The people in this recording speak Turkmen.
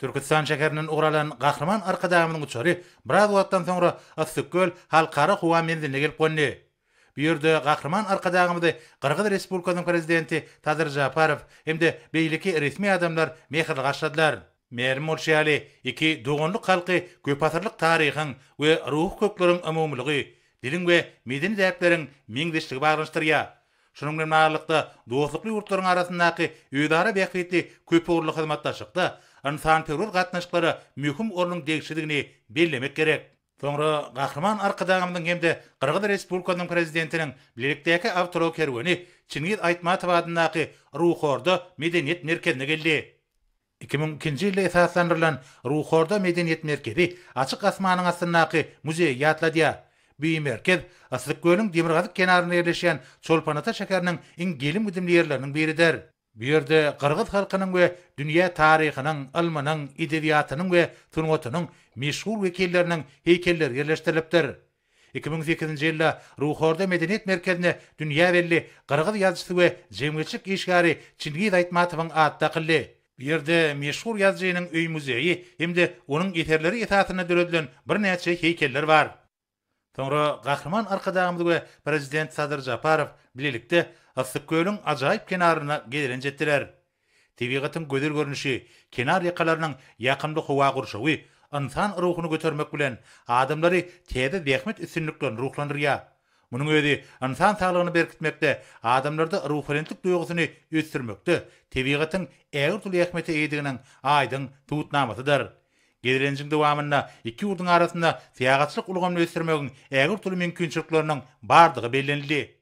Türküstan şäherinden ugur alan Gahryman Arkadagymyzyň uçary biraz wagtdan soňra Yssyk-Köl Halkara howa menziline gelip gondy. Bu ýerde Gahryman Arkadagymyzy Gyrgyz Respublikasynyň Prezidenti Sadyr Žaparow hem-de beýleki resmi adamlar mähirli garşyladylar. Mälim bolşy ýaly, iki doganlyk halky köpasyrlyk taryhyň we ruhy kökleriň umumylygy, diliň we medeni däpleriň meňzeşligi baglanyşdyrýar. Şunuň bilen baglylykda, dostlukly ýurtlaryň arasyndaky özara bähbitli köpugurly hyzmatdaşlykda ynsanperwer gatnaşyklara möhüm ornuň degişlidigini bellemek gerek. Soňra Gahryman Arkadagymyzyň hem-de Gyrgyz Respublikasynyň Prezidentiniň bilelikdäki awtoulag kerweni Çingiz Aýtmatow adyndaky Ruhorda medeniýet merkezine geldi. 2002-nji ýylda esaslandyrylan Ruhorda medeniýet merkezi açyk asmanyň astyndaky muzeýi ýatladýar. Bu merkez Yssyk-Kölüň demirgazyk kenarynda ýerleşýän Çolpan-Ata şäheriniň iň gelim-gidimli ýerleriniň biridir. Bu ýerde gyrgyz halkynyň we dünýä taryhynyň, ylmynyň, edebiýatynyň we sungatynyň meşhur wekilleriniň heýkelleri ýerleşdirilipdir. 2008-nji ýylda Ruhorda medeniýet merkezine dünýä belli gyrgyz ýazyjysy we jemgyýetçilik işgäri Çingiz Aýtmatowyň ady dakyldy. Bu ýerde meşhur ýazyjynyň öý-muzeýi hem-de onuň eserleri esasynda döredilen birnäçe heýkeller bar. Soňra Gahryman Arkadagymyz we Prezident Sadyr Žaparow bilelikde Yssyk-Kölüň ajaýyp kenaryna gezelenç etdiler. Tebigatyň gözel görnüşi, kenar ýakalarynyň ýakymly howa gurşawy ynsan ruhuny götermek bilen, adamlary täze zähmet üstünliklerine ruhlandyrýar. Munuň özi ynsan saglygyny berkitmekde, adamlarda ruhubelentlik duýgusyny ösdürmekde tebigatyň ägirt uly ähmiýete eýediginiň aýdyň subutnamasydyr. Gezelenjiň dowamynda iki ýurduň arasynda syýahatçylyk ulgamyny ösdürmegiň ägirt uly mümkinçilikleriniň bardygy bellenildi.